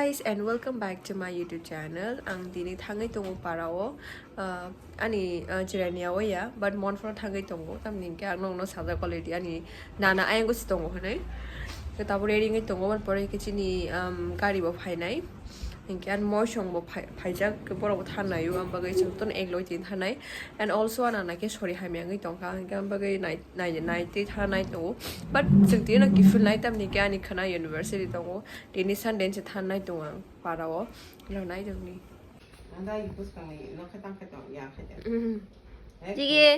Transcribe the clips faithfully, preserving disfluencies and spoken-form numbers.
Guys, and welcome back to my YouTube channel. Ang tini thangwi tongo parao, uh, ani, uh, jirania oya, but Monpura thangwi tongo. Tamni hwnkhe ang nokno sajak already, ani nana ayang gosi tongo hwnwi. Khe tabuk ready wngwi tongo, but pore khe chini, um, gari bo phainai. Hwnkhe ani moisong bo phai-, phaijak, borok bo thangnai o, ang bagwi chwng tono ek loi tini thangnai. And also ani nana khe sori hamya wngwi tongkha, hwnkhe ang bagwi nai-, nai-, naitwi thangnai tongo. But chwng tini no kiphilnai, tamni hwnkhe ani khwna university tongo. Tini Sunday se thangnai tongo ang parao. Lo nai tongni. Anda i bwskangni nokha tang khe tong ya khe de. Mhm. Eh? Jigi.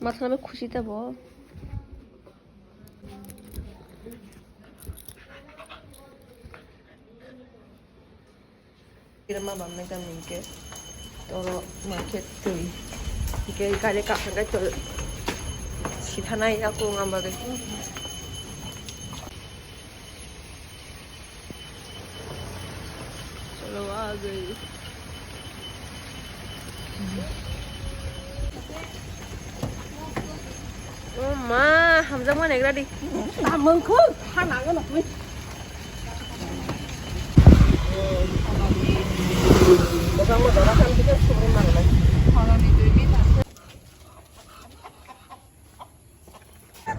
Mathana khushi ta bo. Kira ma bam nai tam hingke. Toro ma khe twi. Hingke gari kaphang kai twi. Sithanai ako ngam bagwi. Chalo, aa gayi. O ma, hamjakma negra di. Tamungkhu, ha nangano twi. Bosong mo dora kan kita suri manai.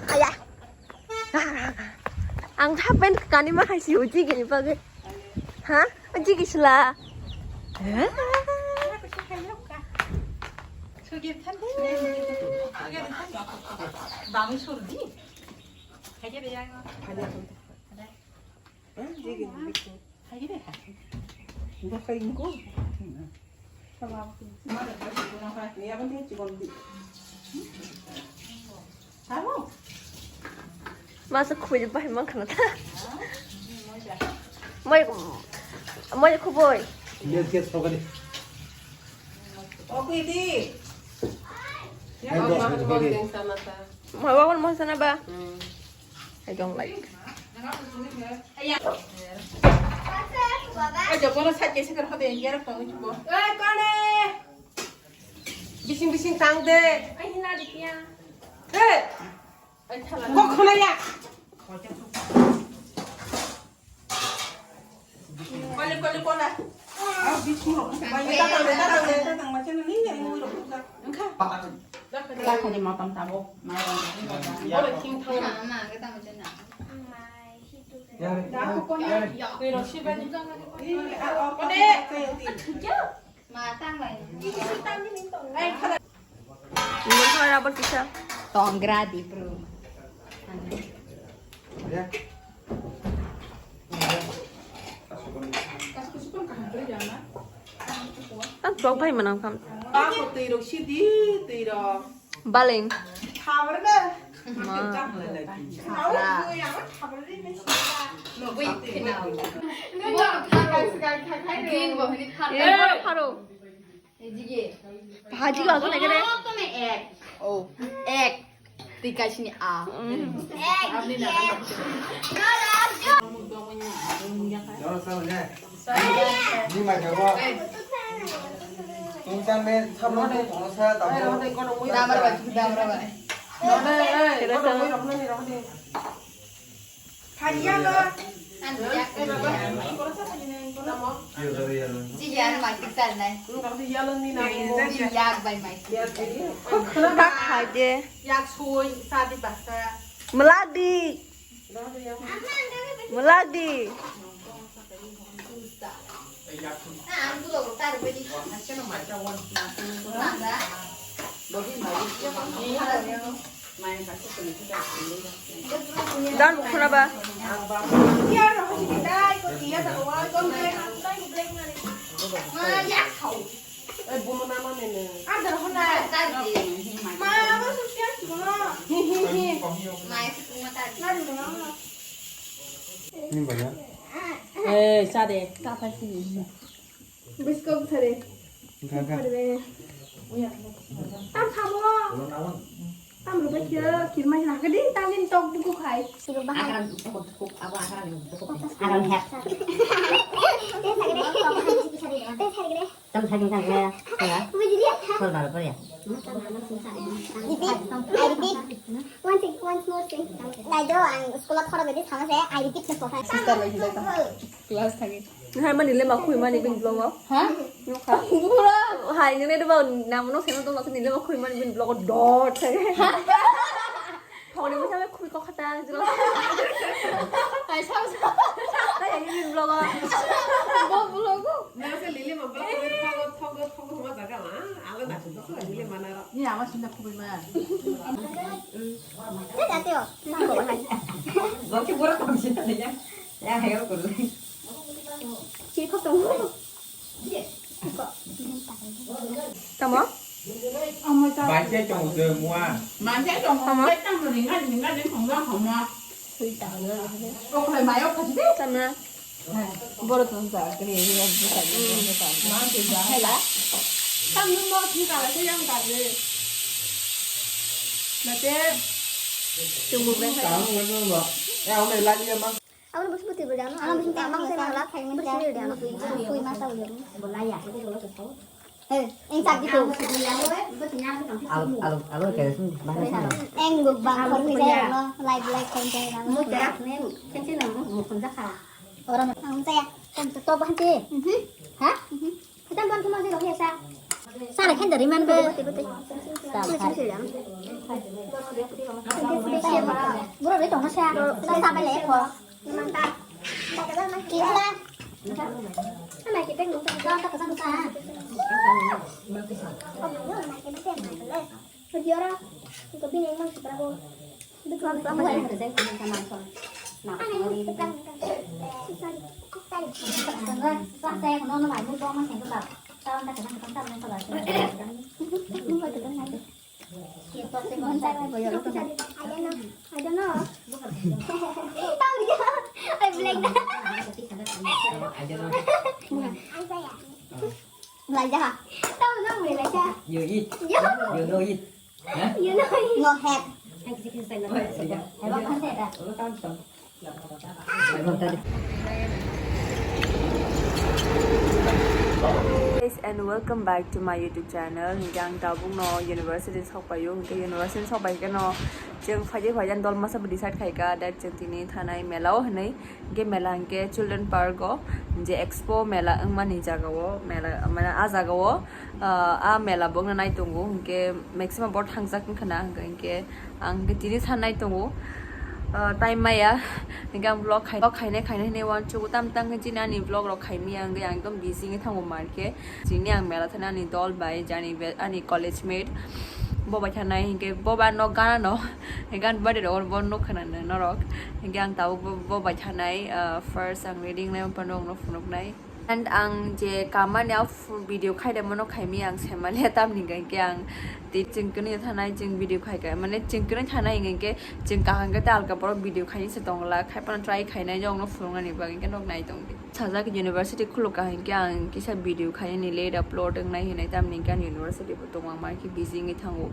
Aya. Ang thapen kani ma hai si uji gini pagi. Ha? Uji gisla. Bang surdi. Hai dia yang. Masa khubui bahai mang khana ta. Moi, moi khubui. Yes, yes, pokoknya. Oke di. Ayo, oke, oke. Mau bangun mau sana ba? Hmm. I don't like. Ayo, kono side kaisa kar hode, yara phone chubo. Eh, kone? Bising bising tang de. Ai, hina di kia. Eh. Ai, thala. Kok khona ya. Kole, kole, kola. Ini apa kisa? Tongra di, bro. Ang tok bai manang kam. Ako twi rok si di, twi rok. Baleng. Khabar na. Ma. Khabar. Green bo hini thar. Eh, pharo. Bhaji ko ago nai kare. Ek. Oh, ek. Twi kaisini a. Mm. Damar bai, damar bai. Chiyar mai tik chal nai. Yak bai mai tik. Kak hai de. Yak sui sa di basta. Melak di. Melak di. Dan khuna ba. Eh, sa de. Biskok sari. Tam khamo. Tam rubai kira kirmai na kadi tam din tok buku khai. Sudah bahai. Akan tok tok apa akan tok. Akan hat. Tam sa jong sa ya. Ya. Repeat. I repeat. Once, once more thing. Naido ang school-o khorok gede sama se, I repeat the program. Sister lagi datang. Class thagi. Hai mani le ma khui mani bin vlog-o. Ha? Nukha. Hai nini de ba namono seno to nasa nile ma khui mani bin vlog-o dot thagi. Thongni bwsa bai khubui kokha ta jwla. Ai, sao, sao. Tai ani vlog o. Bo vlog o. Nasa lili ma vlog o thogo, thogo, thogo ma jaga ma. Ala na thung thung lili ma naro. Ni ama sinda khubui ma. Te jate o. Bo ke bora kong sinda ya. Ya hayo ko. Chi khosong. Tamo? Manse tong se mua. Manse tong. Tamo? Manse tong ringa ringa ring khong ga khong ma. Okhai mayo khaji de. Tamo? Boro tong sa kri ri ri sa. Manse ja. Hela. Tam nu mo thi ka la se yang ka de. Mate. Tumu be. Tam nu mo. Ya me la liya ma. Aboni bwswk bwtwi bo jano, ang bwswk tei amang tei mangla, bwswk tei jano. Twi masa bo jano. Hey, eng chak di tu. Alo, alo, alo, kaya sini, bahasa sana. Eng buk bang khor ni jaya no, like, like, khor ni jaya no. Mo terak ne, khenche na mo, mo khon jakha. Ora mo, ang taya, kon to, to bahante. Mhm. Ha? Mhm. Kita bukan cuma sih, ya, sa. Sana kan dari mana, be? Betul, betul, betul. Sama, sama. Bro, dia tong sa. Sa, sa, balik, kok. Kira. Sama kita nonton, kita pesan, pesan. Video ra, itu bini emang seberapa? I don't know. I don't know. I blank. Laja. Tahu dong, Laja. You eat. Yo. You know it. Huh? You know it. No head. Guys, and welcome back to my YouTube channel. Hinkhe ang tabukno university sokpaio, hinkhe university sokpai kheno chwng phaidi phaidi dol masa decide khaika that chwng tini thanai mela o hinwi. Hinkhe mela hinkhe Children Park o, je Expo mela wngmani jaga o, mela, mane ah jaga o, ah, ah mela bo wngna nai tongo, hinkhe maximum bo thangjak wngkha na, hinkhe ang hinkhe tini san nai tongo, ah, time maya, hinkhe ang vlog khai, vlog khainai khainai hinwi uansugo, tam tang khe chini ani vlog rok khaimaya, hinkhe ang ekdom busy wngwi thango market. Chini ang mela thani ani dol bai, jani be-, ani college mate. Bo bai thanai hinkhe bo ba nok gana no. Gan bade ro bo nok khana no norok. Hinkhe ang tabuk bo, bo bai thanai, ah, first ang reading lai phano no phunuk nai. And ang je kamani a full video khai de mono khaimi ang semale tamni hinkhe ang ti chingkini thanai ching video khai khai. Mane chingkini thanai hinkhe ching kaham khe ta alka borok video khai se tongla. Khai phano try khainai jong no phunuk nani bagwi hinkhe nok nai tong di. Sajak university khulukha hinkhe ang kisa video khainani late upload wngnai hinwi, tamni hinkhe ang university bo tongo, ang markhe busy wngwi thango.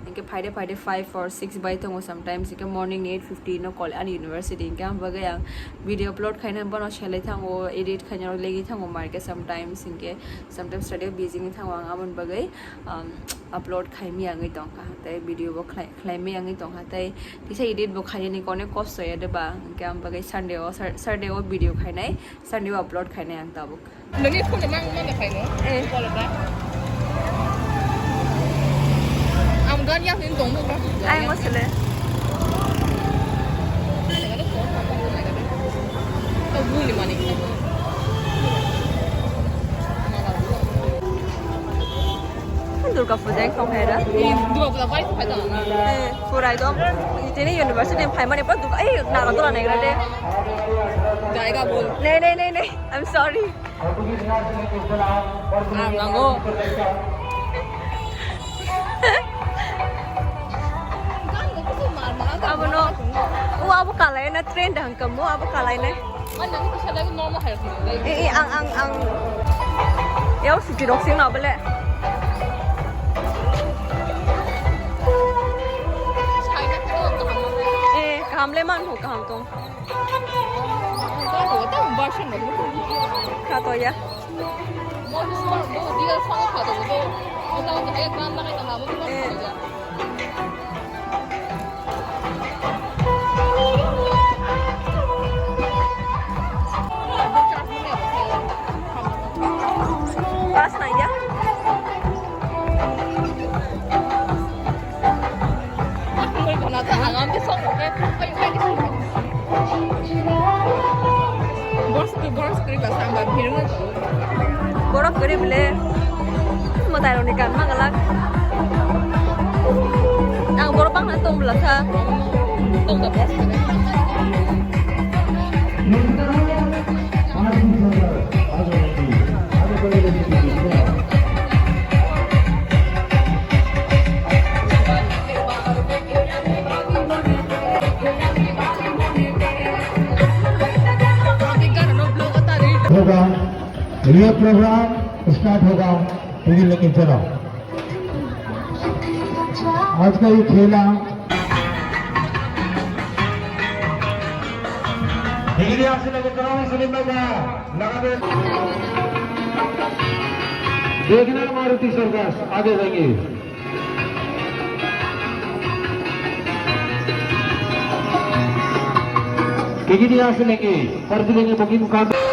Hinkhe phaide phaide five or six bai tongo sometimes, hinkhe morning ni eight fifty no kol ani university, hinkhe ang bagwi ang video upload khaina bono selai thango, edit khaina legwi thango markhe sometimes, hinkhe sometimes study o busy wngwi thango ang, aboni bagwi, um, upload khaimaya wngwi tongkha, tei video bo khlai-, khlaimaya wngwi tongkha, tei kisa edit bo khainani onek kosto ya de ba, hinkhe ang bagwi Sunday o, Sar-, Saturday o video khainai. Sunday o upload khainai ang tabuk. Nini phone mang mang khaino. Eh. Wala ba. Am gan ya hin tong ba. Ai mo sele. To buli mani. Durga Puja wng tong khaira. Durga Puja bai phai tong. Eh, pura ekdom. Tini university phaimani pura Durga, eh, Naga Dora naigra de. Jaiga bol. Nei, nei, nei, nei. I'm sorry. Ah, nango. Abono. O abo kalai na train da hangkam mo abo kalai na. Eh, eh, ang, ang, ang. Yau suti rok sing na bele. Eh, kaham le man ho, kaham tong. Kato ya. Pas nang ya. Borok kwrwi bele mwtai rokni kan ma glak. Ang borok bangma tong bwlakha. होगा, ये programme start होगा, टीवी लेके चलो। आज का ये खेला। देखिए, यहाँ से लेके करो, सुनील भाई का, लगा दे। देखना मारुति सर्कस, आगे जाएंगे। Kegini asli lagi, pergi lagi mungkin bukan.